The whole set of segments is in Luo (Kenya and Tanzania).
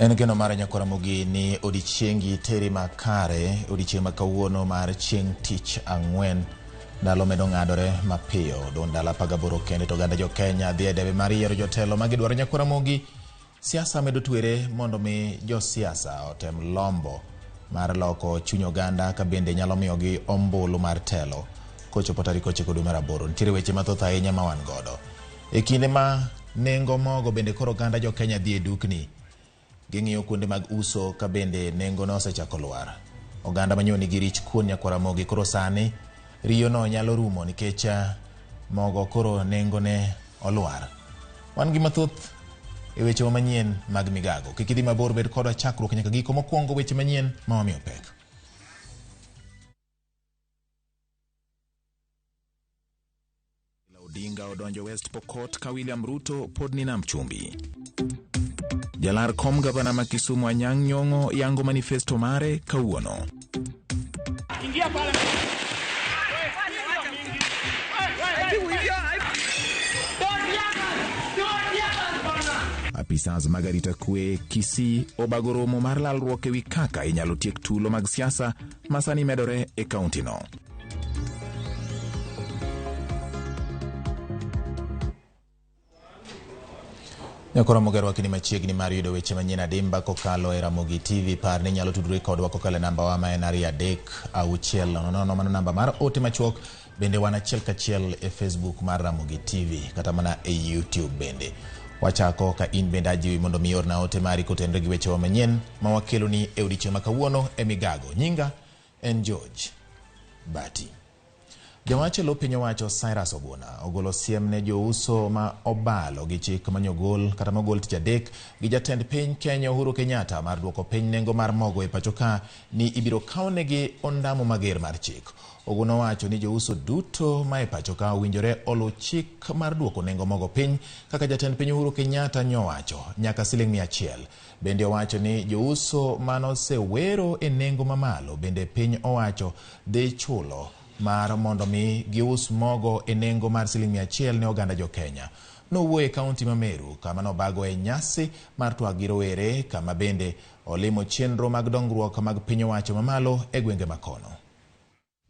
En geno mar Nyakwar Ramogi ni odiechiengi teri makare, odiechieng' ma kawuono mar chieng' tich ang'wen. Ndalo medo ng'adore mapiyo, odong' ndalo 18 kende to oganda jo Kenya dhi e debe mar yiero jotelo ma gidwaro. Nyakwar Ramogi, siasa medo twere mondo mi josiasa otem lombo mar loko chuny oganda ka bende nyalo miyogi ombulu mar telo kochopo tarik 9 dwe mar 8. Nitiere weche mathoth ahinya ma wan godo. E kinde ma nengo mogo bende koro oganda jo Kenya dhi e dukni, ging'iyo kuonde mag uso ka bende nengo no osechako lwar. Oganda manyo nigi rich kuon Nyakwar Ramogi koro sani riyo no nyalo rumo nikech mogo koro nengo ne olwar. Wan gi mathoth e weche wa manyien mag migago. Kik idhi mabor, bed kodwa chakruok nyaka giko. Mokwongo weche manyien ma wamiyo pek. Odinga odonjo West Pokot ka William Ruto pod ni Nam Chumbi. Jalar kom gavana ma Kisumu Anyang' Nyong'o yango manifesto mare kawuono. Apisas mag arita kwe Kisii obago romo mar lalruok ewi kaka inyalo tiek tulo mag siasa ma sani medore e kaunti no. Nyakoro Mogero wakini machiegni mar yudo weche manyien adimba kokalo e Ramogi TV. Par ni inyalo tudri kodwa kokalo e namba wa ma en 23600, mano namba mar ote machuok. Bende wan achiel kachiel e Facebook mar Ramogi TV kata mana e YouTube bende. Wachako ka in bende ajiwi mondo mi iorna ote mari kotenore gi wechewa manyien ma wakeloni e odiechieng' ma kawuono e Migago. Nyinga en George Bati. Jawach e lo piny owacho Cyrus Oguna ogolo siem ne jouso ma obalo gi chik manyogol kata mogol tich adek gi jatend piny Kenya Uhuru Kenyatta mar duoko piny nengo mar mogo e pacho ka ni ibiro kawnegi ondamo mager mar chik. Oguna owacho ni jouso duto ma e pacho ka owinjore oluw chik mar duoko nengo mogo piny kaka jatend piny Uhuru Kenyatta nyowacho nyaka siling 100. Bende owacho ni jouso manosewero e nengo mamalo bende piny owacho dhi chulo mar mondo mi gius mogo e nengo mar siling 100 ne oganda jo Kenya. Nowuoyo e kaunti ma Meru kama nobago e nyasi mar twak gi rowere kama bende olimo chenro mag dongruok mag piny owacho mamalo e gwenge makono.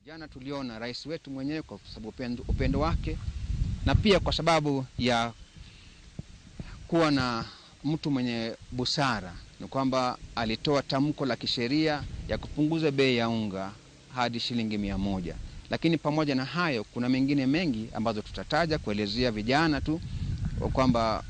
Jana tuliona rais wetu mwenyewe kwa sababu upendo wake na pia kwa sababu ya kuwa na mtu mwenye busara, ni kwamba alitoa tamko la kisheria ya kupunguza bei ya unga hadi shilingi 100. Lakini pamoja na hayo kuna mengine mengi ambazo tutataja kuelezea vijana tu kwamba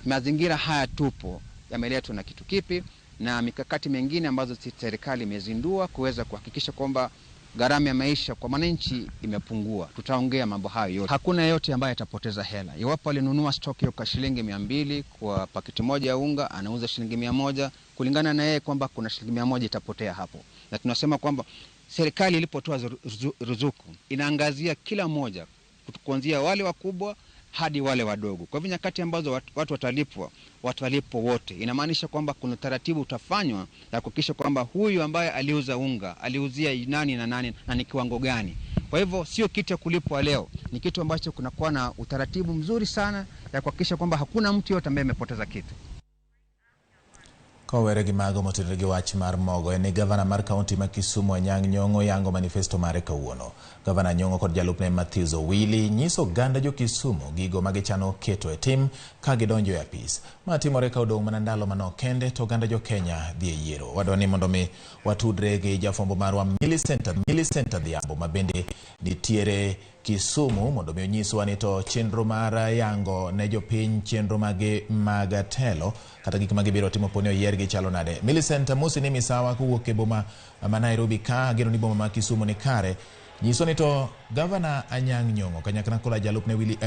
mazingira haya tupo yameletwa na kitu kipi na mikakati mengine ambazo serikali imezindua kuweza kuhakikisha kwamba gharama ya maisha kwa mwananchi imepungua. Tutaongea mambo hayo yote. Hakuna yeyote ambaye atapoteza hela. Iwapo alinunua stock hiyo kwa shilingi 200 kwa pakiti moja ya unga, anauza shilingi 100, kulingana na yeye kwamba kuna shilingi 100 itapotea hapo. Na tunasema kwamba serikali ilipotoa ruzuku inaangazia kila mmoja, kuanzia wale wakubwa hadi wale wadogo. Kwa hivyo nyakati ambazo watu watalipwa, watalipwa wote. Inamaanisha kwamba kuna taratibu utafanywa ya kuhakikisha kwamba huyu ambaye aliuza unga, aliuzia nani na nani na ni kiwango gani. Kwa hivyo sio kitu ya kulipwa leo, ni kitu ambacho kunakuwa na utaratibu mzuri sana ya kuhakikisha kwamba hakuna mtu yote ambaye amepoteza kitu. Kowere gi mago motenore gi wach mar mogo en ni gavana mar kaunti ma Kisumu Anyang' Nyong'o yango manifesto mare kawuono. Gavana Nyong'o kod jalupne Matthews Owili nyiso oganda jo Kisumu gigo ma gichano keto e tim ka gidonjo e apis. Ma timore ka odong' mana ndalo manok kende to oganda jo Kenya dhi e yiero. Wadwa ni mondo mi watudre gi jafwambo marwa Millicent Adhiambo ma bende nitiere Kisumu mondo mi onyiswa ni to chenro mar yango ne jopiny chenro mage mag telo kata gik ma gibiro timo poni oyiergi chalo nade. Millicent, amosi ni misawa kowuok e boma ma Nairobi ka ageno ni boma ma Kisumu ni kare. Nyiso ni to Gavana Anyang' Nyong'o kanyakla koda jalupne Willy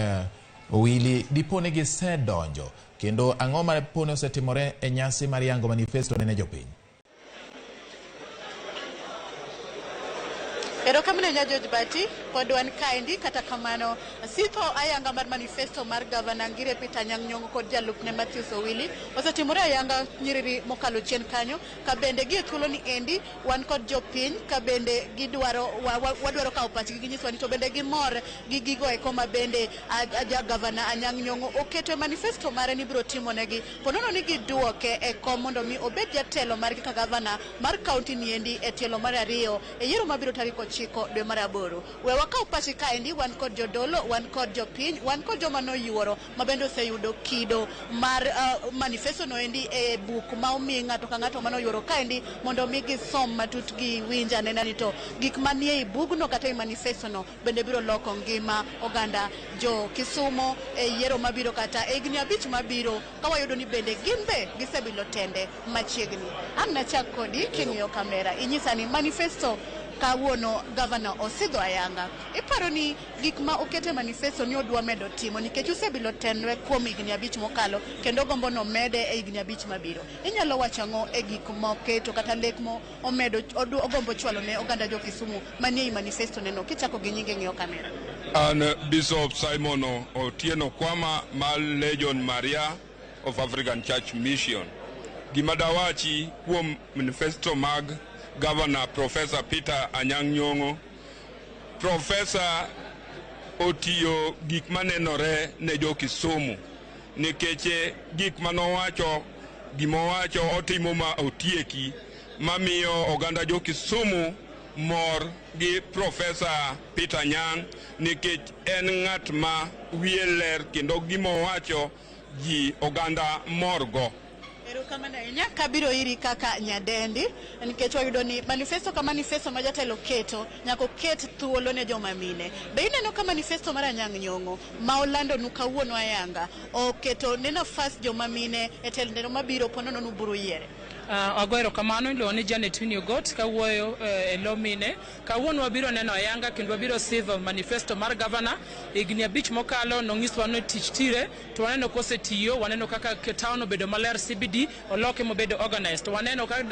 Owili dipo ni gisedonjo kendo ang'o ma poni osetimore e nyasi mar yango manifesto ne jopiny? Erokamano ahinya George Bati, pod wan kaendi kata kamano sitho ayanga mar manifesto mar gavana Ngire Peter Anyang' Nyong'o kod jalupne Matthews Owili osetimore ayanga nyiriri mokalo chien kanyo ka bende gie thuolo ni endi wan kod jopiny ka bende gidwaro wadwaro kawo pachgi ginyiswa ni to bende gimor gi gigo eko ma bende ja gavana Anyang' Nyong'o oketo e manifesto mare ni biro timonegi ponono ni giduoke e kom mondo mi obed jatelo margi ka gavana mar kaunti ni endi e tielo mar ariyo e yiero mabiro tarik 9 dwe mar 8. We wakaw pachi kaendi, wan kod jodolo, wan kod jopiny, wan kod joma noyuoro ma bende oseyudo kido mar manifesto no endi e buk ma omi ng'ato ka ng'ato manoyuoro kaendi mondo mi gisom matut giwinj anena ni to gik manie i bugno kata e manifesto no bende biro loko ngima oganda jo Kisumo e yiero mabiro kata e higni 5 mabiro ka wayudo ni bende gin be gisebilo tende machiegni. Ang' nachak kodi king'iyo kamera inyisa ni manifesto kawuono gavana osidho ayanga. Iparo ni gik ma okete manifesto ni odwa medo timo nikech usebilo tenre kuom higni 5 mokalo kendo gombo no mede e higni 5 mabiro. Inyalo wacho ang'o e gik moketo kata lek mo omedo ogombo chwalo ne oganda jo Kisumu manie i manifesto neno kichako gi nyinge ng'iyo kamera? An Bishop Simon Otieno Kwama mar Legion Maria of African Church Mission. Gima dawachi kuom manifesto mag Governor Professor Peter Anyang' Nyong'o, Professor otiyo gik manenore ne jo Kisumu nikech gik manowacho gimowacho otimo ma otieki mamiyo oganda jo Kisumu mor gi Professor Peter Anyang' nikech en ng'at ma wiye ler kendo gimowacho ji oganda morgo. Erokamano ahinya kabiro iri kaka nyadendi nikech wayudo ni manifesto ka manifesto ma jatelo keto nyaka oket thuolo ne joma mine. Be ineno ka manifesto mar Anyang' Nyong'o ma olandonu kawuono ayanga oketo ne nafas joma mine e telo mabiro ponono nubiro yiere? Ago erokamano iluongo ni Janet Winnie Ogot kawuoyo e lo mine. Kawuono wabiro neno ayanga kendo wabiro sidho manifesto mar gavana. Higni 5 mokalo nonyiswa ni tich tire to waneno kosetiyo, waneno kaka town obedo maler, CBD oloke mobedo organized. Waneno ka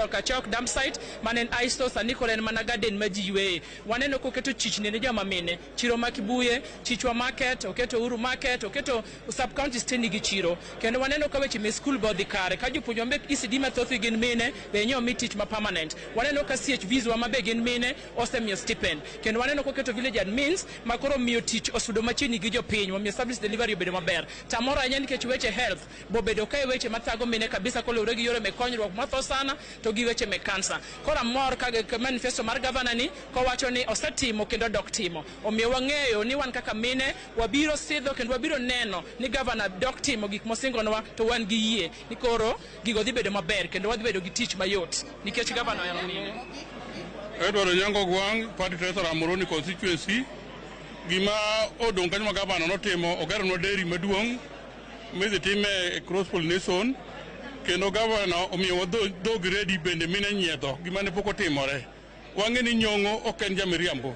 Kachok dump site mane en ISO sani koro en mana garden ma ji yweye. Waneno koketo chichni ne joma mine, chiro ma Kibuye, Chichwa Market, oketo Uhuru Market, oketo sub counties te nigi chiro. Kendo waneno ka weche me school be odhi kare, ka jopuonjwa mek ECD mathoth gin mine be nyo mi tich ma permanent. Waneno ka CHVs wa mabe gin mine osemiyo stipend. Kendo waneno koketo village admins ma koro miyo tich osudo machiegni gi jopiny, omiyo service delivery obedo maber. Tamoro ahinya nikech weche health bobedo ka e weche mathago mine kabisa koluwore gi yore mek konyruok matho sana to gi weche mek kansa. Koro amor ka manifesto mar gavana ni kowacho ni osetimo kendo dok timo. Omiyo wang'eyo ni wan kaka mine wabiro sidho kendo wabiro neno ni gavana dok timo gik mosingonwa to wan gi yie ni koro gigo dhi bedo maber kendo wadhi bedo gi tich mayot nikech gavana ohero mine. Edward Onyango Gwang', party treasurer Muhoroni constituency. Gima odong' kanyo ma gavana notimo, ogeronwa dairy maduong' midhi time e cross pollination, kendo gavana omiyowa dhog ready bende mine nyiedho, gima ne pok otimore. Wang'e ni Nyong'o ok en jamiriambo.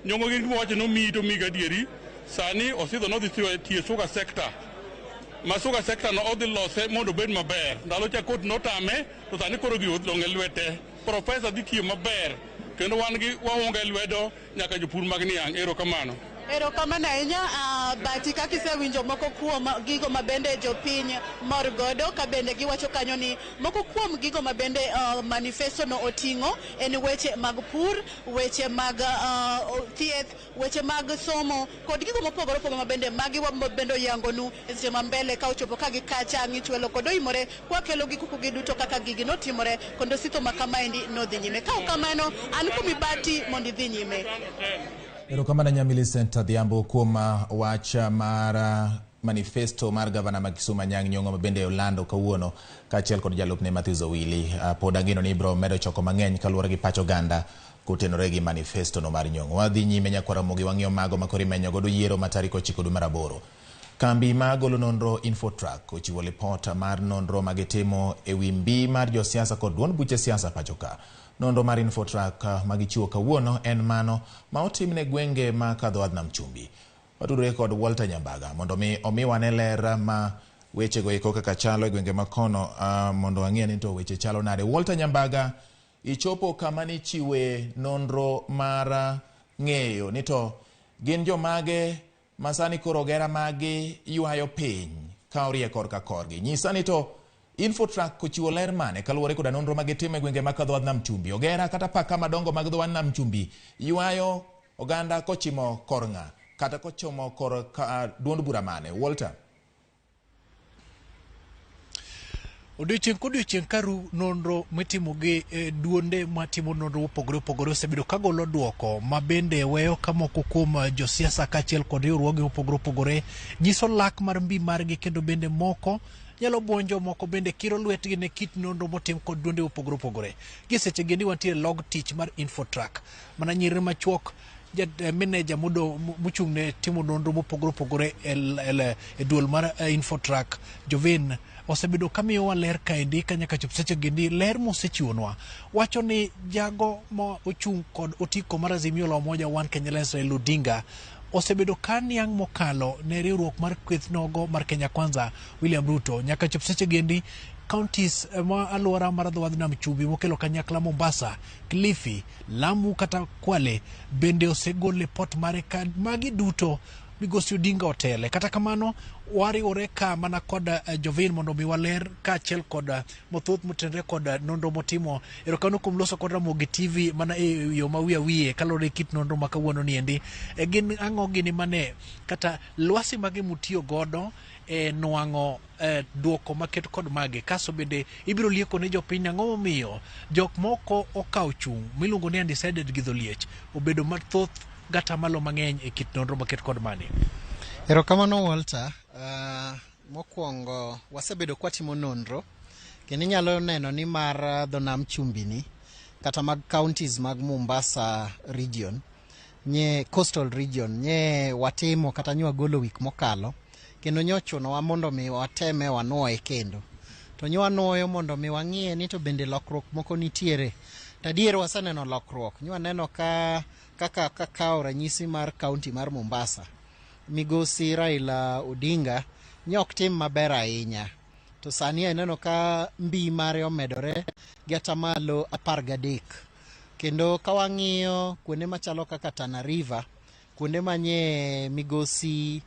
Nyong'o gin gima wacho nomiyi to omiyi gadieri. Sani osidho nodhi tiyo sugar sector. Ma sugar sector no odhi lose mondo obed maber. Ndalo cha court notame, to sani koro gino odong' e lwete. Professor dhi tiyo maber, kendo wan gi waonge lwedo nyaka jopur mag niang'. Erokamano. Erokamano ahinya Bati, kaka isewinjo moko kuom gigo ma bende jopiny mor godo, ka bende giwacho kanyo ni moko kuom gigo ma bende manifesto no oting'o en weche mag pur, weche mag thieth, weche mag somo kod gigo mopogore opogore ma bende magi bende oyangonu e seche ma mbele ka ochopo ka gi kacha ng'ichwelo kod oimore kwakelo gi kuku gi duto kaka gigi notimore kendo sitho ma kamaendi nodhi nyime. Ka ok kamano, an kuom Bati mondo idhi nyime. Erokamano ahinya Millicent Adhiambo kuom wach mar manifesto mar gavana ma Kisumu Anyang' Nyong'o ma bende olando kawuono kaachiel kod jalupne Matthews Owili. Pod ageno ni ibiro medo choko mang'eny kaluwore gi pach oganda kotenore gi manifesto no mar Nyong'o. Wadhi nyime nyakwar Ramogi wang'iyo mago ma koro imenyo godo yiero ma tarik 9 dwe mar 8. Kambi ma golo nonro Infotrack ochiwo lipot mar nonro magitimo e wi mbi mar josiasa kod duond buche siasa pacho ka. Nonro mar Infotrack magichiwo kawuono en mano ma otim ne gwenge ma kadho wadh Nam Chumbi. Watudore kod Walter Nyambaga mondo mi omiwa ne ler ma wechego eko kaka chalo e gwenge makono mondo wang'e ni to weche chalo nade. Walter Nyambaga, Ichopo kama nichiwe nonro mar ng'eyo ni to gin jomage masani koro ogera magi ywayo piny ka orie korka korgi. Nyisa ni to Infotrack ochiwo ler mane kaluwore koda nonro magitimo e gwenge mag dho wadh nam chumbi. Ogera kata paka madongo mag dho wadh nam chumbi ywayo oganda kochimo kor ng'a kata kochomo kor duond bura mane. Walter. Odiochieng' kodiochieng' ka ru nonro mitimo gi duonde matimo nonro mopogore opogore osebedo kagolo duoko ma bende weyo ka moko kuom josiasa kaachiel kod riwruoge mopogore opogore nyiso lak mar mbi margi kendo bende moko nyalo buonjo moko bende kiro lwetgi ne kit nonro motim kod duonde mopogore opogore. Gie seche gi ni wantie log tich mar Infotrack mana nyiri machuok meneja mochung' ne timo nonro mopogore opogore e duol mar Infotrack Jovin osebedo kamiyowa ler kaendi ka nyaka chop seche gendi ler mosechiwonwa wacho ni jago ma ochung' kod otiko mar Azimio la Umoja One Kenya Alliance Raila Odinga osebedo ka niang' mokalo ne riwruok mar kweth nogo mar Kenya Kwanza William Ruto nyaka chop seche gendi counties ma alwora mar dho wadh nam chumbi mokelo kanyakla Mombasa, Kilifi, Lamu kata Kwale bende osegol lipot mare ka magi duto migosi Odinga otele. Kata kamano wariwore ka mana kod Jovin mondo mi waler kaachiel kod mathoth motenore kod nonro motimo. Erokamano kuom loso kod Ramogi TV mana e yo ma wiye wiye kaluwore gi kit nonro ma kawuono ni endi. Gin ang'o gini mane kata lwasi mage mutiyo godo e nwang'o duoko maket kod mage kaso bende ibiro lieko ne jopiny ang'o momiyo jok moko okawo chung' miluongo ni undecided gi dholiech obedo mathoth gatamalo mang'eny e kit nonro maket kod mane. Erokamano Walter. Mokwongo wasebedo kwatimo nonro kendo inyalo neno ni mar dho nam chumbi ni kata mag counties mag Mombasa region nye coastal region nye watimo kata nye wagolo wik mokalo kendo nye ochunowa mondo mi wateme wanuoye kendo to nye wanuoyo mondo mi wang'iye ni to bende lokruok moko nitiere. To adier waseneno lokruok, nye waneno ka kaka kakawo ranyisi mar county mar Mombasa, migosi Raila Odinga nye ok tim maber ahinya to sani aneno ka mbi mare omedore gi atamalo 13 kendo ka wang'iyo kuonde machalo kaka Tana River, kuonde manye migosi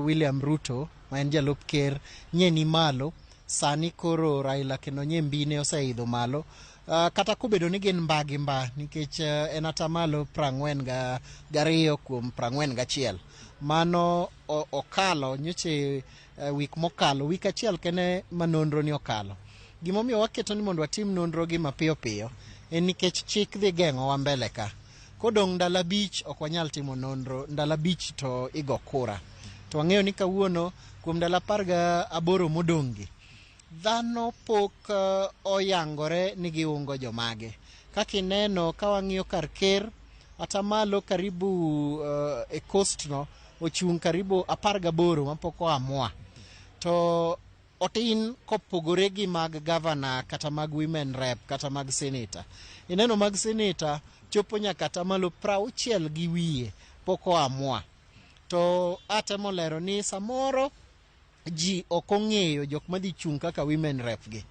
William Ruto ma en jalup ker nye ni malo sani koro Raila kendo nye mbine oseidho malo kata kobedo ni gin mba gi mba nikech en atamalo 42 kuom 41 mano okalo nyoche wik mokalo wik achiel kende ma nonro ni okalo. Gimomiyo waketo ni mondo watim nonro gi mapiyo piyo en nikech chik dhi geng'owa mbele ka. Kodong' ndalo 5 ok wanyal timo nonro, ndalo 5 to igo kura. To wang'eyo ni kawuono kuom ndalo 18 modong' gi dhano pok oyangore ni giungo jomage. Kaka ineno ka wang'iyo kar ker atamalo karibu e coast no ochung' karibu 18 mapok oamua. To otin kopogore gi mag governor kata mag women rep kata mag senator. Ineno mag senator chopo nyaka atamalo 60 gi wiye pok oamua. To atemo lero ni samoro ji ok ong'eyo jok madhi chung' kaka women rep gi.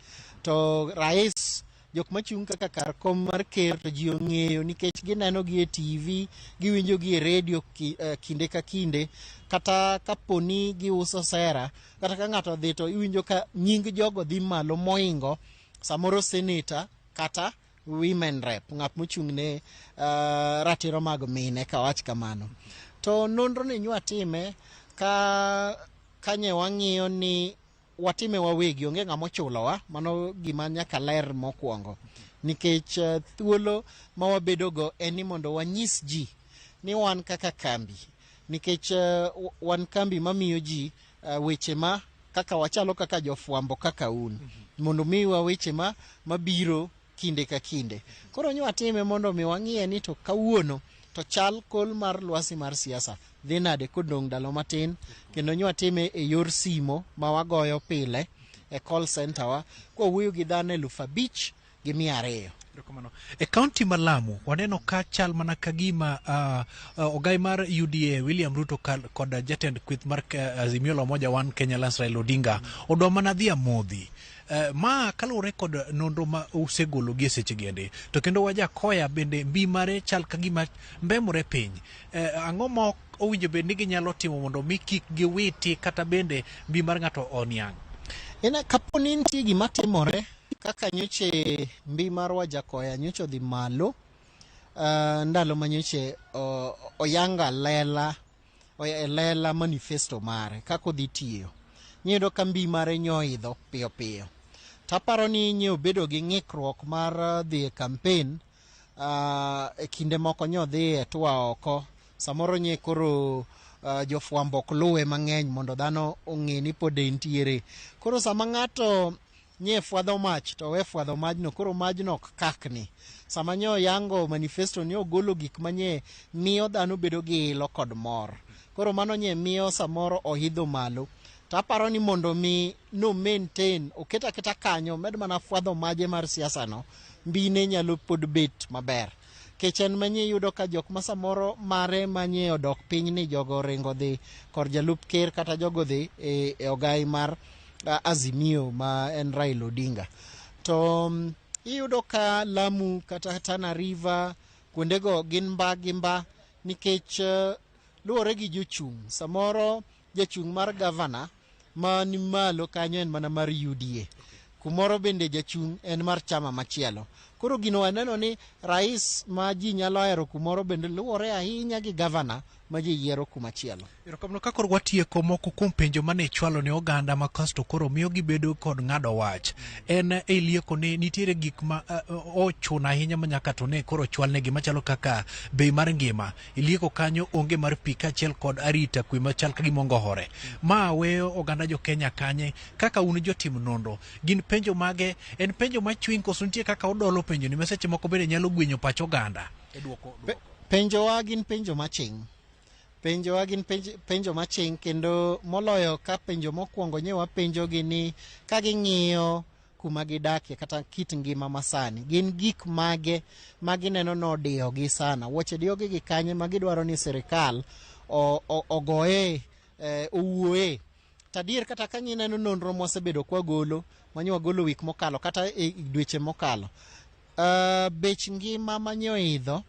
To rais jok machung' kaka kar kom mar ker to ji ong'eyo nikech gineno gi e TV, giwinjo gi e radio kinde ka kinde, kata kaponi giuso sera, kata ka ng'ato odhi to iwinjo ka nying jogo dhi malo moingo samoro senator kata women rep, ng'at mochung' ne ratiro mag mine kawach kamano. To nonro ni nywatime ka kanye wang'iyo ni watime wawegi, onge ng'ama ochulowa, mano gima nyaka ler mokwongo. Nikech thuolo ma wabedogo en ni mondo wanyis ji ni wan kaka kambi, nikech wan kambi mamiyo ji weche ma kaka wachalo kaka jofwambo kaka un, mondo miwa weche ma mabiro kinde ka kinde. Koro nyo watime mondo mi wang'iye ni to kawuono to chal kol mar lwasi mar siasa dhi nade kodong' ndalo matin, kendo nyo watime e yor simo ma wagoyo pile e call center wa kwawuoyo gi dhano 5200. Erokamano. E kaunti ma Lamu waneno ka chal mana ka gima ogai mar UDA William Ruto kod jatend kweth mar Azimio la Umoja One Kenya Alliance Raila Odinga odwa mana dhi amodhi. Ma kaluwore kod nonro ma usegolo gi e seche gi endi. To kendo Wajakoya bende mbi mare chal ka gima mbemore piny. Ang'o ma owinjo bed ni ginyalo timo mondo mi kik giwiti kata bende mbi mar ng'ato oniang'? En kapo ni nitie gima timore kaka nyoche mbi mar Wajakoya nyocha odhi malo ndalo ma nyoche oyanga lela e lela manifesto mare kaka odhi tiyo. Iyudo ka mbi mare nyoidho piyo piyo. Taparo ni nye obedo gi ng'ikruok mar dhi e campaign e kinde moko nyodhi e tour oko samoro nye koro jofwambo ok luwe mang'eny mondo dhano ong'e ni pod entiere. Koro sama ng'ato nye fwadho mach to we fwadho majno koro majno ok kakni. Sama nye oyango manifesto ni ogolo gik manye miyo dhano bedo gi ilo kod mor. Koro mano nye miyo samoro oidho malo. To aparo ni mondo mi no maintain oket aketa kanyo med mana fwadho maje mar siasa no mbine nyalo pod bet maber. Kech en manye yudo ka jok ma samoro mare manye odok piny ni jogo oringo dhi kor jalup ker kata jogo dhi e ogai mar Azimio ma en Raila Odinga. To iyudo ka Lamu kata Tana River kuondego gin mba gi mba nikech luwore gi jochung'. Samoro jachung' mar gavana ma ni malo kanyo en mana mar UDA. Kumoro bende jachung' en mar chama machielo. Koro gino waneno ni rais ma ji nyalo hero kumoro bende luwore ahinya gi gavana ma ji yiero kumachielo. Erokamano ka koro watieko moko kuom penjo mane ichwalo ne oganda ma kasto koro miyo gibedo kod ng'ado wach. En e lieko ni nitiere gik ma ochuno ahinya ma nyaka to ne koro chwalnegi machalo kaka bei mar ngima. Ilieko kanyo onge mar pi kaachiel kod arita kwe machal ka gima ongohore. Ma weyo oganda jo Kenya kanye kaka un jotim nonro. Gin penjo mage? En penjo machwiny koso nitie kaka odolo penjo ni ma seche moko bende nyalo gwenyo pach oganda? E duoko. Penjowa gin penjo maching'. Penjowa gin penjo maching' kendo moloyo ka penjo mokwongo nye wapenjogi ni ka ging'iyo kuma gidakie kata kit ngima masani gin gik mage ma gineno nodiyogi sana. Wuoche diyogi gi kanye ma gidwaro ni sirikal ogoye owuoye. Tadier kata ka ineno nonro mwasebedo kwagolo manye wagolo wik mokalo kata e dweche mokalo, bech ngima manye oidho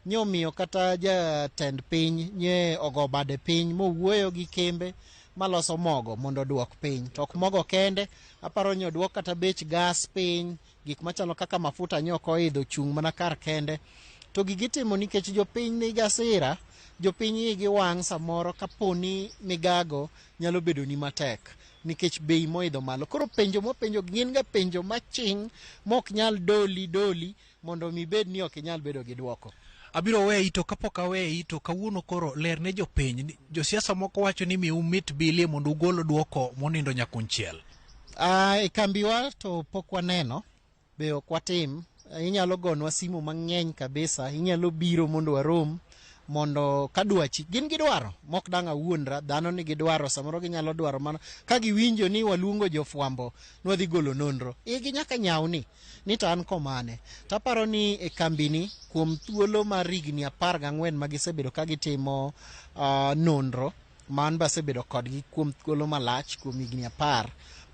nye omiyo kata jatend piny nye ogo bade piny mowuoyo gi kembe maloso mogo mondo oduok piny. To ok mogo kende, aparo ni oduok kata bech gas piny, gik machalo kaka mafuta nye ok oidho chung' mana kar kende. To gigi itimo nikech jopiny nigi hasira, jopiny igi wang' samoro kaponi migago nyalo bedo ni matek nikech bei moidho malo. Koro penjo mwapenjo gin ga penjo maching' mok nyal doli doli mondo mi bed ni ok inyal bedo gi duoko. Abiro weyi to kapok aweyi to kawuono koro ler ne jopiny. Josiasa moko wacho ni miu mit bilie mondo ugol duoko monindo nyakunchiel. E kambiwa to pok waneno, be ok watim. Inyalo gonwa simu mang'eny kabisa, inyalo biro mondo warom mondo ka dwachi gin gidwaro mok dang' awuondra dhano nigi dwaro samoro ginyalo dwaro mana ka giwinjo ni waluongo jofwambo nwadhi golo nonro igi nyaka nyawni ni to an komane. Taparo ni e kambini kuom thuolo mar higni 14 ma gisebedo ka gitimo nonro ma an be asebedo kodgi kuom thuolo malach kuom higni 10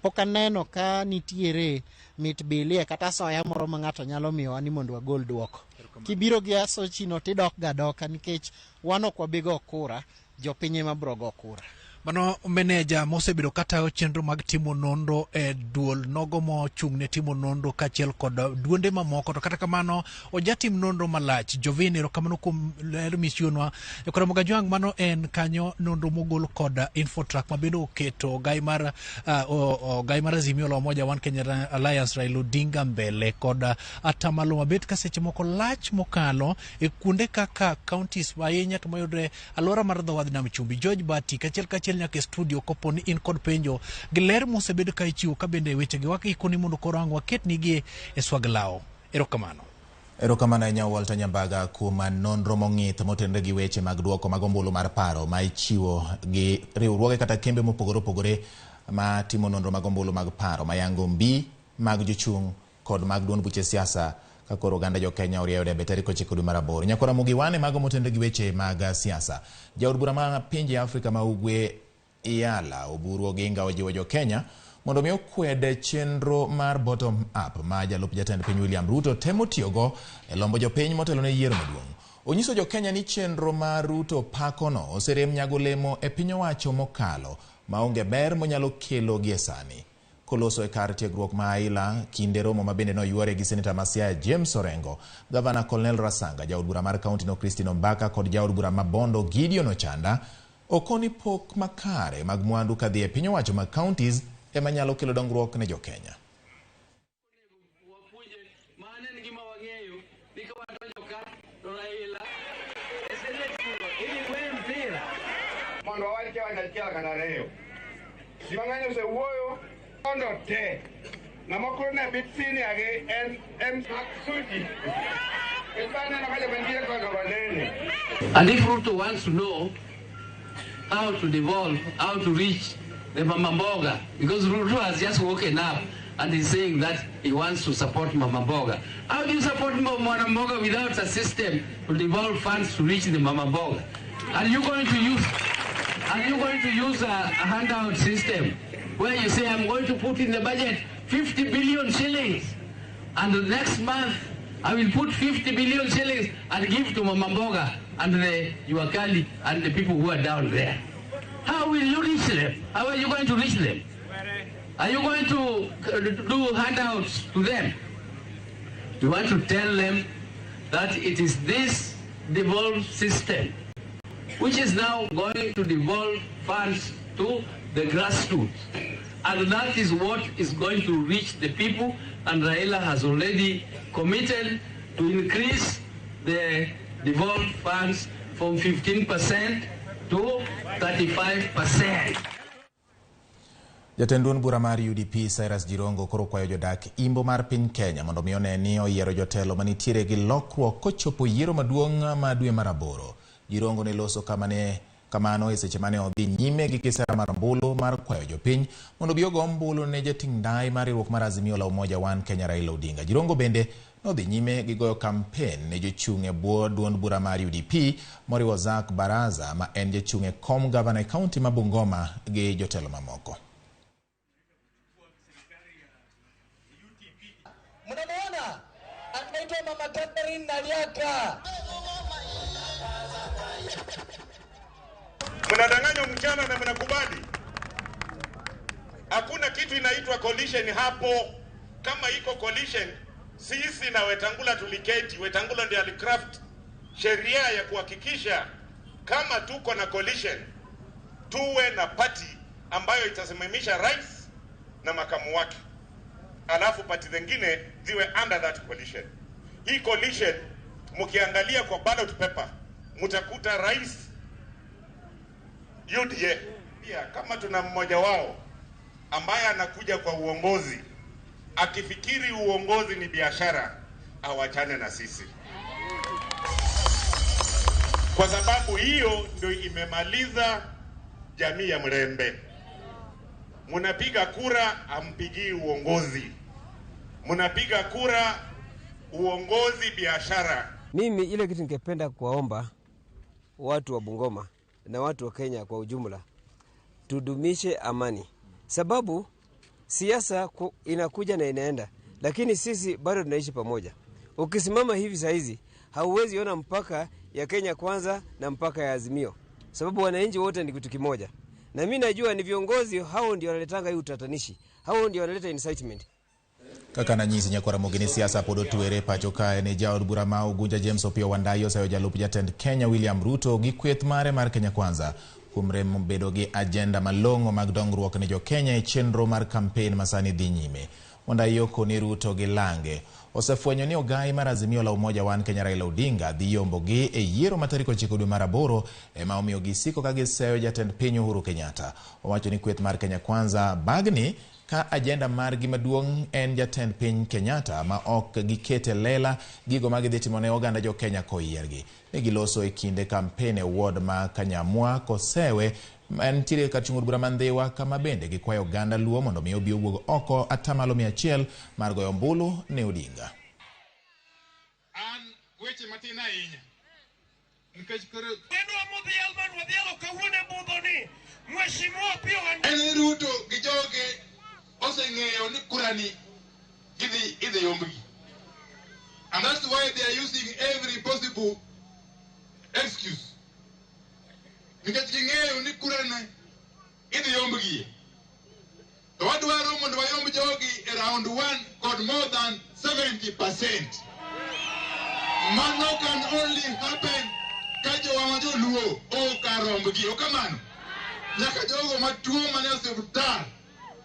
pok aneno ka nitiere mit bilie kata asoya moro ma ng'ato nyalo miyowa ni mondo wagol duoko. Kibiro gi asochino tidok ga doka nikech wan ok wabi go kura, jopiny ema biro go kura. Mano meneja mosebedo katayo chenro mag timo nonro e duol nogo mochung' ne timo nonro kaachiel kod duonde mamoko. To kata kamano ojatim nonro malach. Jovin, erokamano kuom ler michiwonwa. Jokaramogi Ajwang', mano en kanyo nonro mogol kod Infotrack ma bende oketo ogai mar ogai mar Azimio la Umoja One Kenya Alliance Raila Odinga mbele kod atamalo mabet ka seche moko lach mokalo e kuonde kaka counties ahinya to mayudre alwora mar dho wadh nam chumbi. George Bati kachiel kachiel nyaka e studio kopo ni in kod penjo gi ler mosebed ka ichiwo ka bende wechegi wakiko ni mondo koro ang' waketnigi e swag law. Erokamano. Erokamano ahinya Walter Nyambaga kuom nonro mong'ith motenore gi weche mag duoko mag ombulu mar paro ma ichiwo gi riwruoge kata kembe mopogore opogore ma timo nonro mag ombulu mag paro mayango mbi mag jochung' kod mag duond buche siasa Ka koro oganda jo Kenya orieyo debe tarik 9 dwe mar 8. Nyakora Ramogi wane mago motenore gi weche mag siasa. Jaod bura ma pinje Afrika ma Ugwe Iyala Oburu Oginga ojiwo jo Kenya mondo mi okwed chenro mar bottom up ma jalup jatend piny William Ruto temo tiyogo e lombo jopiny motelo ne yiero maduong'. Onyiso jo Kenya ni chenro ma Ruto pakono oserem nyago olemo e piny owacho mokalo maonge ber monyalo kelo gie sani. Koloso e kar tiegruok ma Aila kinde romo ma bende noyuore gi seneta ma Siaya James Orengo, gavana Colonel Rasanga, jaod bura mar kaunti no Christine Ombaka kod jaod bura ma Bondo Gideon Ochanda okoni pok makare mag mwandu kadhi e piny owacho mag counties ema nyalo kelo dongruok ne jo-Kenya. Mondo wawach kiwanja achiel kata ariyo. Ji mang'eny osewuoyo mondo te. Ng'ama koro ne bit senior gi en M Suji. Aneno ka joma nitie kono wanene. And if Ruto wants to know how to devolve, how to reach the Mama Mboga, because Ruto has just woken up and he's saying that he wants to support Mama Mboga. How do you support Mama Mboga without a system to devolve funds to reach the Mama Mboga? Are you going to use, are you going to use a handout system where you say, I'm going to put in the budget 50 billion shillings, and the next month I will put 50 billion shillings and give to Mama Mboga and the Juakali and the people who are down there? How will you reach them? How are you going to reach them? Are you going to do handouts to them? You want to tell them that it is this devolved system which is now going to devolve funds to the grassroots. And that is what is going to reach the people, and Raila has already committed to increase the devolved funds from 15% to 35%. Jatend duond bura mar UDP Cyrus Jirongo koro kwayo jodak imbo mar piny Kenya mondo mi one ni oyiero jotelo manitiere gi lokruok kochopo yiero maduong' ma dwe mar 8. Jirongo ne loso kamano e seche mane odhi nyime gi kisera mar ombulu mar kwayo jopiny mondo obi ogo ombulu ne jating' ndai mar riwruok mar Azimio la Umoja One Kenya Raila Odinga. Jirongo bende nodhi nyime gi goyo kampen ne jochung' e bwo duond bura mar UDP moriwo Zack Baraza ma en jachung' e kom gavana e kaunti ma Bungoma gi jotelo mamoko. Mnamuona anaitwa Mama Catherine Naliaka. Mnadanganywa mchana na mnakubali. Hakuna kitu inaitwa coalition hapo. Kama iko coalition, sisi na Wetangula tuliketi. Wetangula ndiye alicraft sheria ya kuhakikisha kama tuko na coalition, tuwe na party ambayo itasimamisha rais na makamu wake, alafu party zingine ziwe under that coalition. Hii coalition mkiangalia kwa ballot paper mtakuta rais UDA. Pia kama tuna mmoja wao ambaye anakuja kwa uongozi akifikiri uongozi ni biashara, awachane na sisi, kwa sababu hiyo ndio imemaliza jamii ya Mrembe. Mnapiga kura, ampigii uongozi. Mnapiga kura uongozi biashara. Mimi ile kitu ningependa kuwaomba watu wa Bungoma na watu wa Kenya kwa ujumla, tudumishe amani, sababu siasa inakuja na inaenda, lakini sisi bado tunaishi pamoja. Ukisimama hivi saizi hauwezi ona mpaka ya Kenya Kwanza na mpaka ya Azimio, sababu wananchi wote ni kitu kimoja. Na mimi najua ni viongozi hao ndio wanaletanga hii utatanishi, hao ndio wanaleta incitement. Kaka nanyisi nyakwara Ramogi ni siasa pod otwere pacho kae ni jaod bura ma Ugunja James Opiyo Wandayi oseyo jalup jatend Kenya William Ruto gi kweth mare mar Kenya Kwanza kuom rem bedo gi ajenda malong'o mag dongruok ne jo-Kenya e chenro mar kampen ma sani dhi nyime. Wandayi okoni Ruto gi lange osefwenyo ni ogai mar Azimio la Umoja One Kenya Raila Odinga dhi yombogi e yiero ma tarik 9 dwe mar 8 ema omiyo gisiko ka giseyo jatend piny Uhuru Kenyatta. Owacho ni kweth mar Kenya Kwanza bagni ka ajenda margi maduong' en jatend piny Kenyatta ma ok gikete lela gigo ma gidhi timo ne oganda jo Kenya koyiergi. Ne giloso e kinde kampen e ward ma Kanyamwa Kosewe entiere kar chung' od bura ma Ndhiwa, kama bende gikwayo oganda Luo mondo mi obi owuog oko 100% mar goyo ombulu ne Odinga. Weche matin ahinya. Nikech koro Kendwa modhial man wadhialo kawuono e budhoni Mheshimiwa Opiyo Wandayi. En Ruto gi joge oseng'eyo ni kurani gidhi idhi yombgi. And that's why they are using every possible excuse. Nikech ging'eyo ni kurani idhi yombgi. To wadwaro mondo wayomb jogi e round 1 kod more than 70%. Mano can only happen ka jowa ma joluo ok arombgi. Ok kamano? Nyaka jogo matuo mane osiptal,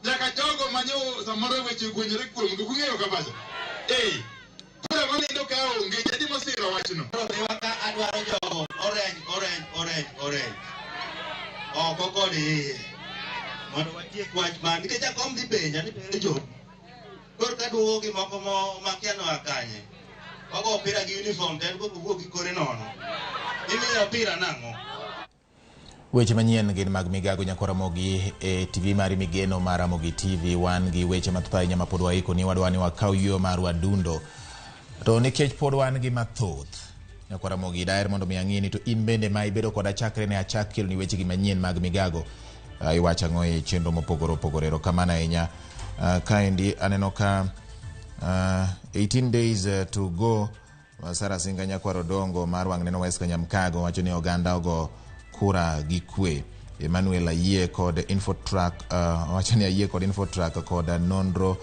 nyaka jogo manyo samoro weche ogwenyore kuomgi, kung'eyo kabisa. Eh, kura manindo ka onge, jadi mosiro wachno. Ka adwaro jogo orange, orange, orange, orange. Oko kod iye. Mondo watiek wach ma nikech akom dhi penja ni tere jo. Koro ka duogo gi moko mo makia noa kanye. Wago opira gi uniform to en go owuok gi kore nono. Imiyo opira nang'o? Weche manyien gin mag migago nyakwa Ramogi e TV mari migeno mar Ramogi TV. Wan gi weche mathoth ahinya ma pod waiko ni wadwa ni wakaw yueyo marwa dundo. To nikech pod wan gi mathoth, nyakwa Ramogi daher mondo mi ang'e ni to in bende ma ibedo koda chakre ne achak keloni wechegi manyien mag migago. Iwacho ang'o e chenro mopogore opogore. Erokamano ahinya. Kaendi aneno ka 18 days to go. Sara Singa nyakwar Odongo mar wang' neno West Kanyamkago wacho ni oganda ogo kura gi kwe. Emmanuel ayie kod Infotrack wacho ni ayie kod Infotrack kod nonro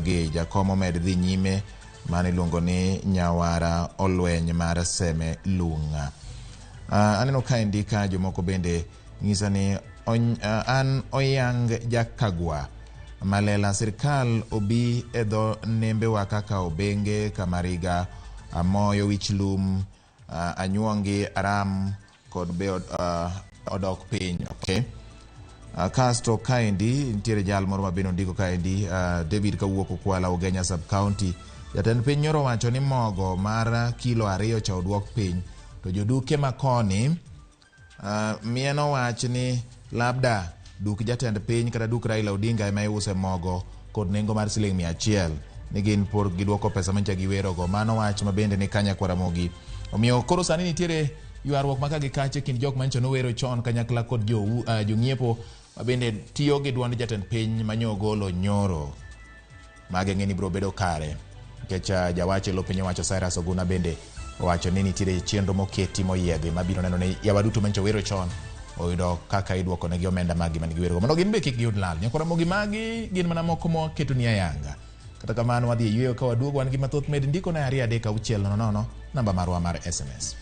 gi jakom omed dhi nyime mano iluongo ni Nyawara Olweny mar Seme Lunga. Aneno kaendi ka jomoko bende nyisa ni an Oyang Jakagwa Malela sirkal obi e dho nembewa kaka Obenge, Kamariga, Amoyo, Wichlum, Anyuongi, Aram kod be odok piny. Okay. Kasto kaendi nitiere jal moro ma bende ondiko kaendi David kawuok Okwala Ugenya sub county. Jatend piny nyoro wacho ni mogo mar kilo 2 cha oduok piny to joduke makoni mieno wach ni labda duk jatend piny kata duk Raila Odinga ema iuse mogo kod nengo mar siling 100 ni gin por giduoko pesa mancha giwerogo. Mano wach ma bende ni kanya kwa Ramogi. Omiyo koro sani nitiere ywaruok ma ka gi kache kind jok mancho nowero chon kanyakla kod jong'iepo ma bende tiyo gi duond jatend piny manyogolo nyoro. Mage ng'eni biro bedo kare nikech jawach e lo piny owacho Cyrus Oguna bende owacho ni nitiere chenro moketi moyiedhi mabiro neno ni yawa duto mancho wero chon oyudo kaka iduoko negi omenda magi man giwerogo mondo gin be kik giyud lal. Nyakwa Ramogi magi gin mana moko mwaketo ni ayanga. Kata kamano wadhi e yweyo ka waduogo wan gi mathoth med ndiko na 2 3 6 0 0 namba marwa mar SMS.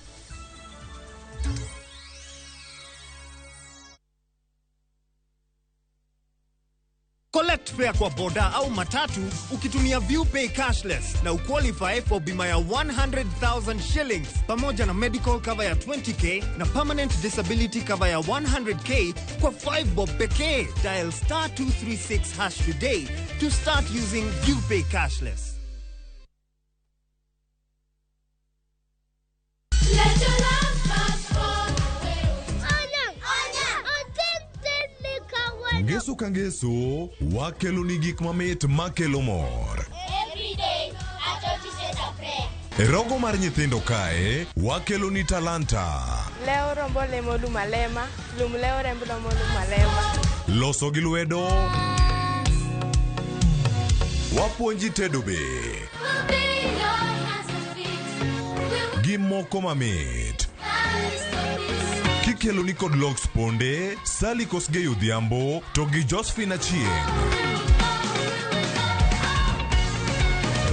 Collect fare kwa boda au matatu ukitumia ViewPay cashless na uqualify for bima ya 100,000 shillings pamoja na medical cover ya 20k na permanent disability cover ya 100k kwa 5 bob pekee. Dial star 236 hash today to start using ViewPay cashless. Ngeso ka ngeso wakelo ni gik mamit makelo mor. E rogo mar nyithindo kae wakelo ni talanta. Leo rombo lemo lumalema, lum leo rembo lomo lumalema. Loso gi lwedo. Wapuonji tedo be. Gi moko mamit. Kikelo ni kod Lox Ponde, Sally Kosgei Odhiambo to gi Josephine Achieng'.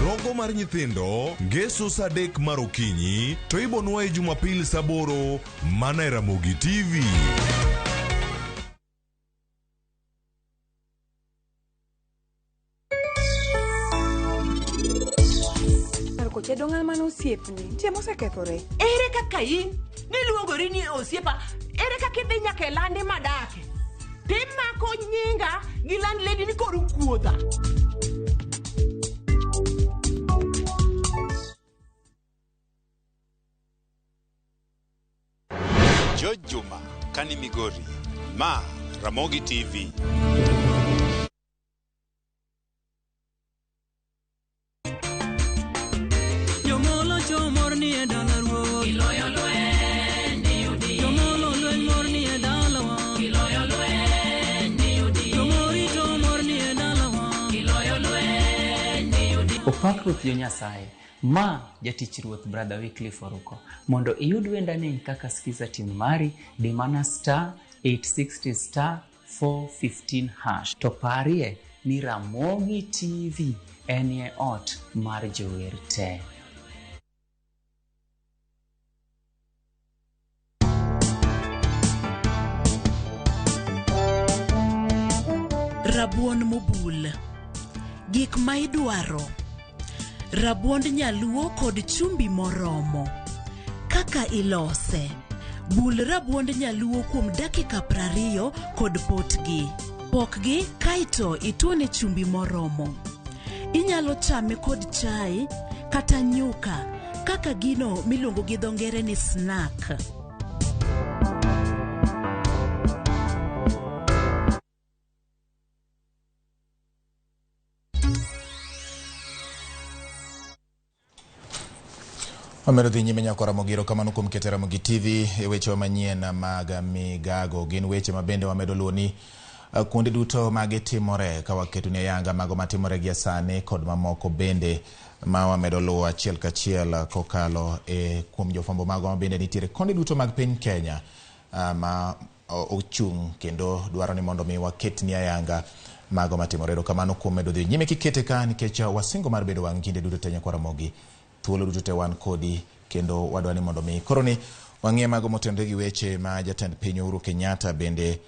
Rogo mar nyithindo ngeso saa 3 mar okinyi to ibonwa e Jumapil saa 8 mana e Ramogi TV. Kochedo ng'ama osiepni, nitie mosekethore. Ere kaka in niluongori ni osiepa, ere kaka idhi nyaka e lande madake? Timako nyinga gi landlady ni koro kuodha. George Juma, Kani Migori, Ma Ramogi TV. ni e dala ruoth. Iloyo lweny ni UDA. Jomolo lweny mor ni e dalawa. Iloyo lweny ni UDA. Jomorito mor ni e dalawa. Iloyo lweny ni UDA. Opak Ruoth jo Nyasaye. Ma jatich Ruoth Brother Wycliffe Oruko. Mondo iyud wendani kaka skiza tune mari, di mana star 860 star 415 hash. To parie ni Ramogi TV enie ot mar jower te. Rabuon mobul. Gik ma idwaro. Rabuond nyaluo kod chumbi moromo. Kaka ilose. Bul rabuond nyaluo kuom dakika 20 kod potgi. Pokgi kaeto ituone chumbi moromo. Inyalo chame kod chai kata nyuka kaka gino miluongo gi dho ngere ni snack. Wamedo dhi nyime nyako Ramogi, erokamano kuom keto Ramogi TV e wechewa manyien mag migago. Gin weche ma bende wamedo luwo ni kuonde duto magitimore ka waketoni ayanga mago matimore gi sani kod mamoko bende ma wamedo luwo achiel kachiel kokalo e kuom jofwambo mago ma bende nitiere konde duto mag piny Kenya ma ochung' kendo dwaro ni mondo mi waketni ayanga mago matimore. Erokamano kuom medo dhi nyime kikete ka nikech wasingo mar bedo wang' kinde duto te nyakwa Ramogi. Thuolo duto te wan kodi kendo wadwa ni mondo mi koro ni wang'iye mago motenore gi weche ma jatend piny Uhuru Kenyatta bende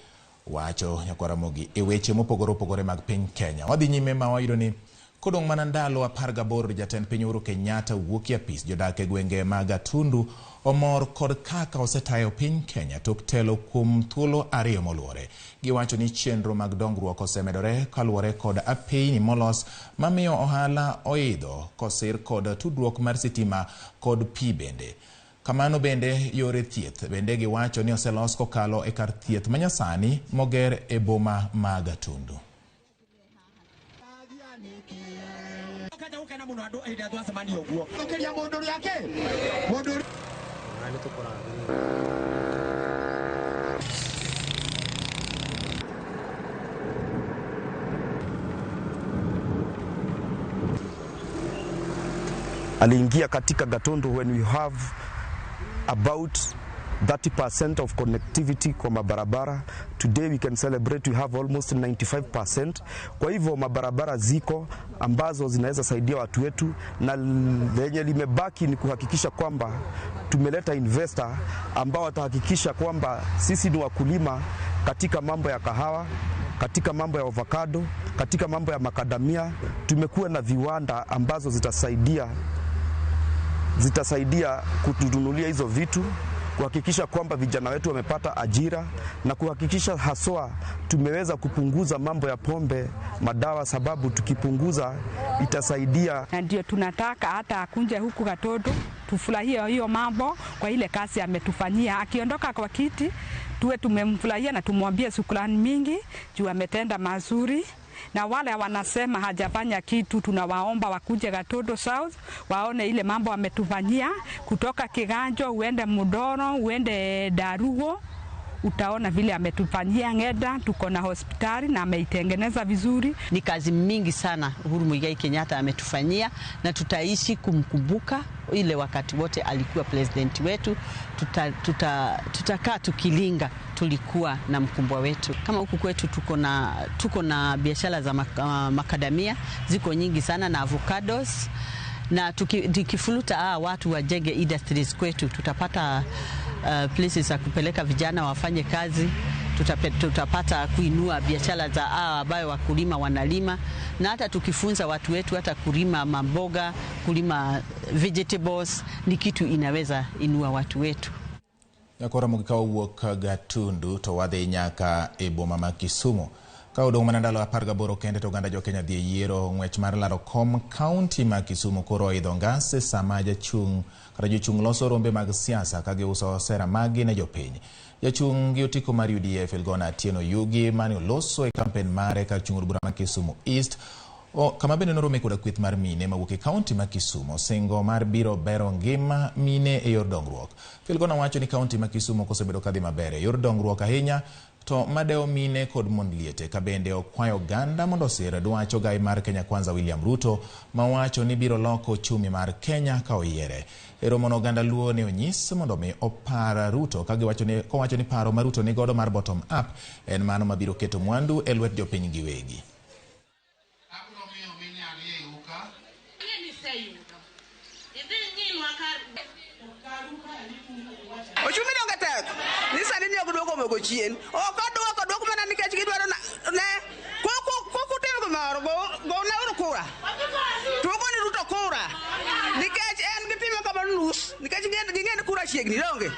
wacho nyakwa Ramogi e weche mopogore opogore mag piny Kenya. Wadhi nyime ma wayudo ni kodong' mana ndalo 18 jatend piny Uhuru Kenyatta wuok e apis. Jodak e gwenge mag Gatundu omor kod kaka osetayo piny Kenya tok telo kuom thuolo 2 moluwore. Giwacho ni chenro mag dongruok osemedore kaluwore kod apeyni molos mamiyo ohala oidho kosir kod tudruok mar sitima kod pi bende. Kamano bende yore thieth bende giwacho ni oselos kokalo e kar thieth manyasani moger e boma ma Gatundu. Aliingia katika Gatundu when we have about 30% of connectivity kwa mabarabara. Today we can celebrate we have almost 95%. Kwa hivyo mabarabara ziko ambazo zinaweza saidia watu wetu, na lenye limebaki ni kuhakikisha kwamba tumeleta investor ambao watahakikisha kwamba sisi ni wakulima katika mambo ya kahawa, katika mambo ya avocado, katika mambo ya makadamia. Tumekuwa na viwanda ambazo zitasaidia kutununulia hizo vitu, kuhakikisha kwamba vijana wetu wamepata ajira, na kuhakikisha haswa tumeweza kupunguza mambo ya pombe, madawa, sababu tukipunguza itasaidia. Na ndio tunataka hata akunje huku Gatundu tufurahie hiyo mambo kwa ile kazi ametufanyia. Akiondoka kwa kiti tuwe tumemfurahia na tumwambie shukrani mingi juu ametenda mazuri. Na wale wanasema hajafanya kitu, tunawaomba wakuje Gatundu South waone ile mambo ametufanyia, kutoka Kiganjo uende Mudoro uende Darugo, utaona vile ametufanyia. Ng'enda tuko na hospitali na ameitengeneza vizuri. Ni kazi mingi sana Uhuru Muigai Kenyatta ametufanyia, na tutaishi kumkumbuka ile wakati wote alikuwa president wetu. Tutakaa tukilinga tulikuwa na mkumbwa wetu. Kama huku kwetu tuko na biashara za makadamia ziko nyingi sana na avocados, na tukifuluta watu wajenge industries kwetu, tutapata places za kupeleka vijana wafanye kazi, tutapata kuinua biashara za ambayo wakulima wanalima, na hata tukifunza watu wetu hata kulima mamboga, kulima vegetables, ni kitu inaweza inua watu wetu. Nyakora Ramogi ka wawuok Gatundu to wadhi nyaka e boma ma Kisumu. Ka odong' mana ndalo 18 kende to oganda jo Kenya dhi e yiero. Ng'wech mar laro kom kaunti ma Kisumu koro oidho ngas sama jachung' kata jochung' loso rombe mag siasa ka giuso sera maggi ne jopiny. Jachung' gi otiko mar UDF Elgona Atieno Yugi mane oloso e kampen mare kar chung' od bura ma Kisumu East Kama bende norome koda kweth mar mine mawuok e kaunti ma Kisumu singo mar biro bero ngima mine e yor dongruok. Filgona wacho ni kaunti ma Kisumu kosebedo kadhi maber e yor dongruok ahinya to madewo mine kod mond liete ka bende okwayo oganda mondo osir dwach ogai mar Kenya Kwanza William Ruto mawacho ni biro loko uchumi mar Kenya ka oyiere. E romono oganda Luo ne onyis mondo mi opar Ruto kowacho ni paro ma Ruto nigodo mar bottom up en mano mabiro keto mwandu e lwet jopiny giwegi. Ochumi donge tek ni sani ni ok duoko mogo chien. Ok oduoko duoko mana nikech gidwaro ne kukutimo gimoro goneuru kura. To ugone Ruto kura nikech en gitimo kamano nus nikech ging'e ni kura chiegni donge.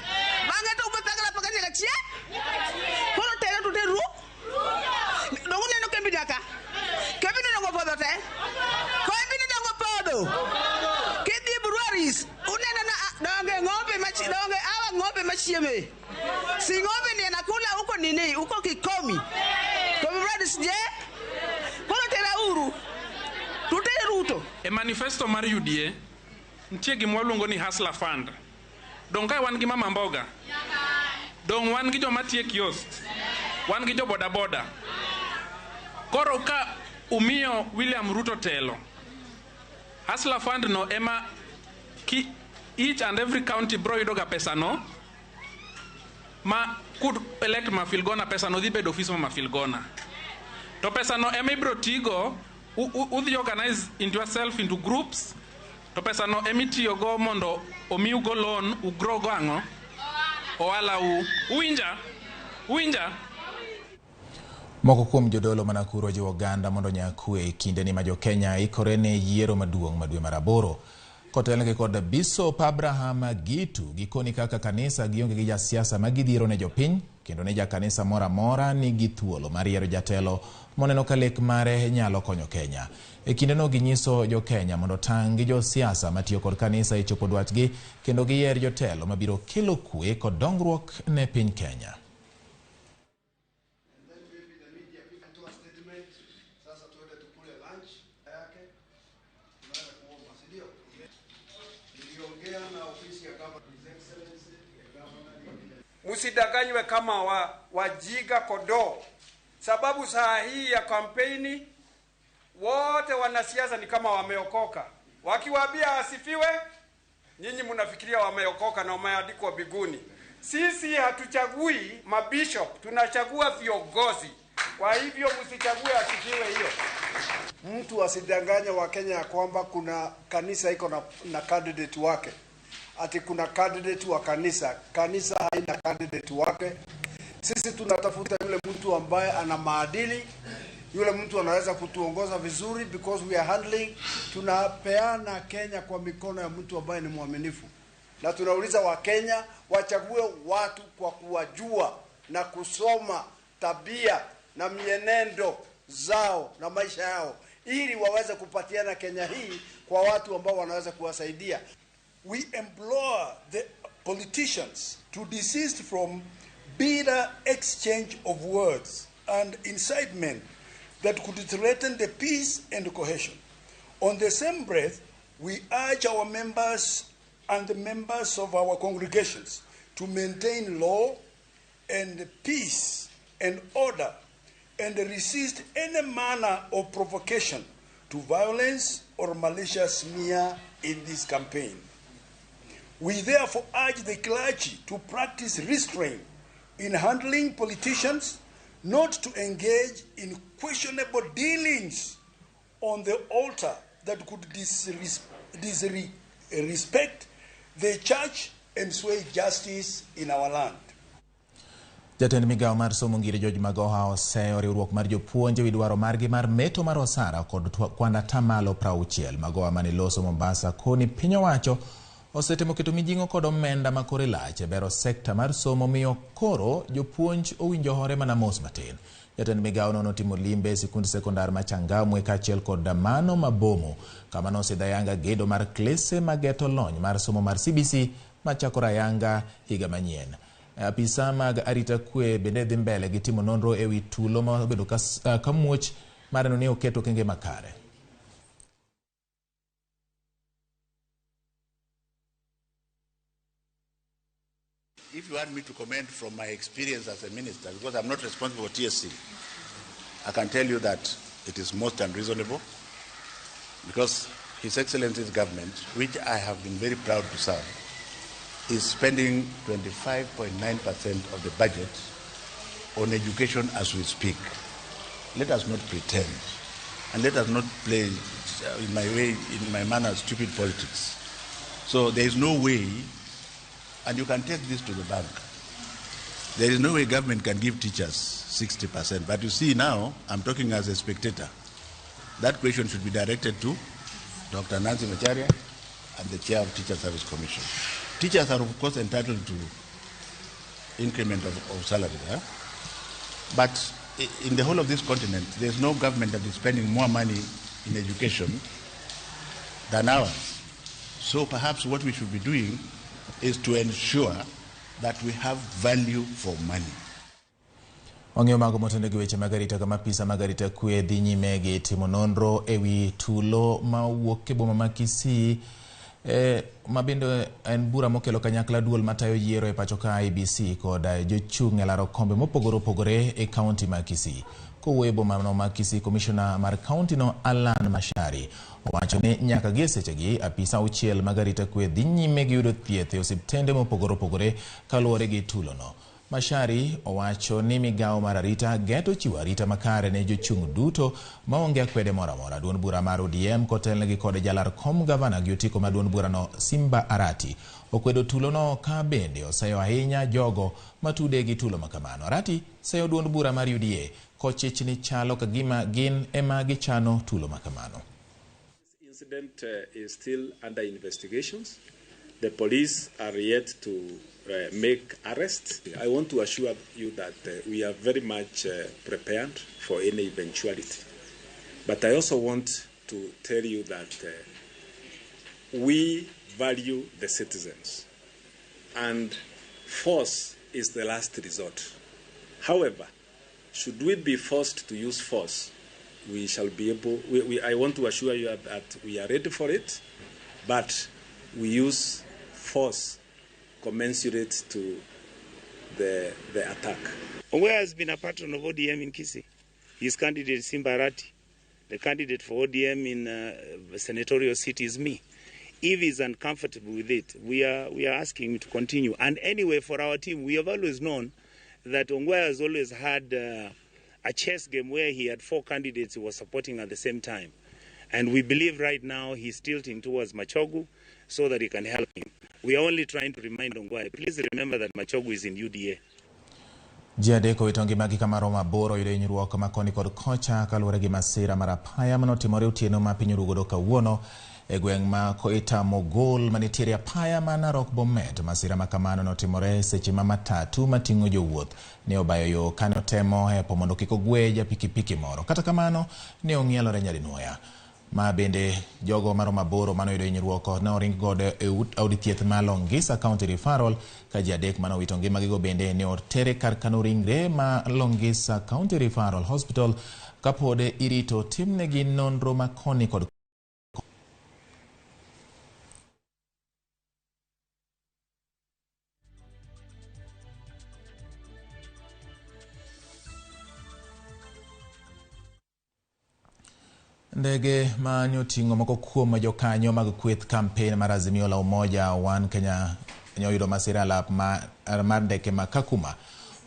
Bang'e to ubethagre paka nyaka chieng'. Koro tere to teru. Donge uneno kembi nyaka. Kembi ni dongo podho te. Kembi ni dongo podho. Kidhi breweries uneno na donge ng'ombe machi donge awa ng'ombe machieme. Si ng'ombe ni anakula huko nini huko Kikomi. Komi breweries je. Koro tera uru. Tutere Ruto. E manifesto mar UDA nitie gima waluongo ni Hustler Fund. Dong kae wan gi mama mboga. Dong wan gi joma tiye kiosk. Wan gi jo boda boda. Koro ka umiyo William Ruto telo, Hustler Fund no ema ki each and every county bro yudo ga pesa no ma could elect Mafilgona pesa no dhi bedo ofis ma Mafilgona. To pesa no ema ibro tigo udhi organize into yourself into groups to pesa no ema itiyogo mondo omiugo loan ugrow go ang'o ohala u uwinja uwinja. Moko kuom jodolo ma Nakuru ojiwo oganda mondo onya kwe e kindeni ma jokenya ikore ne yiero maduong' ma dwe mar 8. Kotelnegi kod Bishop Abraham Gitu, gikoni kaka kanisa gionge gi jasiasa ma gidhiero ne jopiny kendo ne jakanisa moro amora nigi thuolo mar yiero jatelo moneno ka lek mare nyalo konyo Kenya. E kindeno ginyiso jokenya mondo otang' gi josiasa matiyo kod kanisa e chopo dwachgi kendo giyier jotelo mabiro kelo kwe kod dongruok ne piny Kenya. Msidanganywe kama wajiga kodoo, sababu saa hii ya kampeni wote wanasiasa ni kama wameokoka. Wakiwaambia asifiwe, nyinyi mnafikiria wameokoka na wameandikwa biguni. Sisi hatuchagui mabishop, tunachagua viongozi. Kwa hivyo msichague asifiwe hiyo. Mtu asidanganye Wakenya ya kwamba kuna kanisa iko na candidate wake. Ati kuna candidate wa kanisa. Kanisa haina candidate wake. Sisi tunatafuta yule mtu ambaye ana maadili, yule mtu anaweza kutuongoza vizuri because we are handling, tunapeana Kenya kwa mikono ya mtu ambaye ni mwaminifu. Na tunauliza Wakenya wachague watu kwa kuwajua na kusoma tabia na mienendo zao na maisha yao ili waweze kupatiana Kenya hii kwa watu ambao wanaweza kuwasaidia. We implore the politicians to desist from bitter exchange of words and incitement that could threaten the peace and cohesion. On the same breath, we urge our members and the members of our congregations to maintain law and peace and order and resist any manner of provocation to violence or malicious smear in this campaign. We therefore urge the clergy to practice restraint in handling politicians, not to engage in questionable dealings on the altar that could disrespect the church and sway justice in our land. Jatend migawo mar somo Ngire George Magoha oseyo riwruok mar jopuonj ewi dwaro margi mar meto mar osara kod kwan atamalo 60. Magoha mane loso Mombasa koni piny owacho osetemo keto mijing'o kod omenda ma kore lach e bero sekta mar somo miyo koro jopuonj owinjo hore mana mos matin. Jatend migawo no notimo limbe e sikund sekondar ma Changamwe kaachiel kod mano ma Bomo kama nosidho ayanga gedo mar klese mageto lony mar somo mar CBC machakore ayanga higa manyien. Apisa mag arita kwe bende dhi mbele gi timo nonro ewi tulo ma obedo ka muoch mar neno ni oketo okenge makare. If you want me to comment from my experience as a minister, because I'm not responsible for TSC, I can tell you that it is most unreasonable because His Excellency's government, which I have been very proud to serve, is spending 25.9% of the budget on education as we speak. Let us not pretend, and let us not play, in my way, in my manner, stupid politics. So there is no way, and you can take this to the bank, there is no way government can give teachers 60%. But you see now, I'm talking as a spectator. That question should be directed to Dr. Nancy Macharia and the chair of Teacher Service Commission. Teachers are, of course, entitled to increment of salary. Eh? But in the whole of this continent, there's no government that is spending more money in education than ours. So perhaps what we should be doing is to ensure that we have value for money. Wang'eyo mago motende gi weche mag arita kama apisa mag arita kwe dhi nyime gi timo nonro ewi tulo ma owuok e boma ma Kisii ma bende en bura mokelo kanyakla duol matayo yiero e pacho ka IEBC kod jochung' e laro kombe mopogore opogore e kaunti ma Kisii. Kowuoyo e boma no ma Kisii, komishona mar kaunti no Alan Mashari owacho ni nyaka gi e sechegi apisa 6 mag arita kwe dhi nyime gi yudo thieth e osiptende mopogore opogore kaluwore gi tulono. Mashari owacho ni migawo mar arita geto chiwo arita makare ne jochung' duto maonge akwede moro amora. Duond bura mar ODM kotelnegi kod jalar kom gavana gi otiko mar duond burano Simba Arati okwedo tulono ka bende oseyo ahinya jogo matude gi tulo makamano. Arati seyo duond bura mar UDA kochich ni chalo kagima gin ema gichano tulo makamano. This incident is still under investigations. The police are yet to make arrests. I want to assure you that we are very much prepared for any eventuality. But I also want to tell you that we value the citizens, and force is the last resort. However, should we be forced to use force, we shall be able, I want to assure you that we are ready for it, but we use force commensurate to the attack. Ongwae has been a patron of ODM in Kisii. His candidate Simba Arati, the candidate for ODM in senatorial seat is me. If he's uncomfortable with it, we are asking him to continue. And anyway, for our team, we have always known that Ongwae has always had a chess game where he had 4 candidates he was supporting at the same time. And we believe right now he's tilting towards Machogu so that he can help him. We are only trying to remind Ongwae, please remember that Machogu is in UDA. Ji adek owito ngimagi kama romo 8 oyudo hinyruok ma koni kod kocha kaluwore gi masira mar apaya manotimore otieno ma piny orugodo kawuono e gweng' ma Koita Mogol manitiere apaya ma Narok Bomet. Masira ma kamano notimore seche ma matatu mating'o jowuoth ne obayo yo kane otemo hepo mondo kik ogwe ja pikipiki moro. Kata kamano ne ong'ielore nyadinwoya. Ma bende jogo maromo 8 manoyudo hinyruok ne oring godo e od thieth ma Longisa County Referral ka ji 3 manowito ngimagigo bende ne otere kar kano ringre ma Longisa County Referral Hospital kapod irito timnegi nonro ma koni kod. Ndege ma nyoting'o moko kuom jokanyo mag kweth kampen mar Azimio la Umoja One Kenya nyoyudo masira alap mar ndeke ma Kakuma.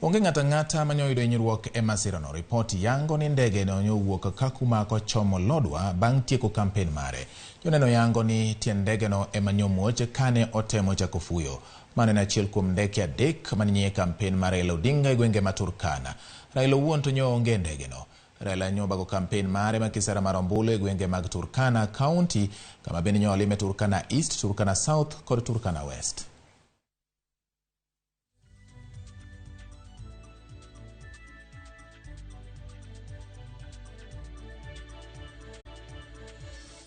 Onge ng'ato ang'ata manyoyudo hinyruok e masirano. Ripot yango ni ndege no nyowuok Kakuma kochomo Lodwar bang' tieko kampen mare. Joneno yango ni tiend ndege no ema nyomuoch kane otemo chako fuyo. Mano en achiel kuom ndeke 3 manie kampen mar Raila Odinga e gwenge ma Turkana. Raila owuon to nyo onge e ndege no. Raila nyobago kampen mare ma kisera mar ombulu e gwenge mag Turkana County kama bende nyolime Turkana East, Turkana South kod Turkana West.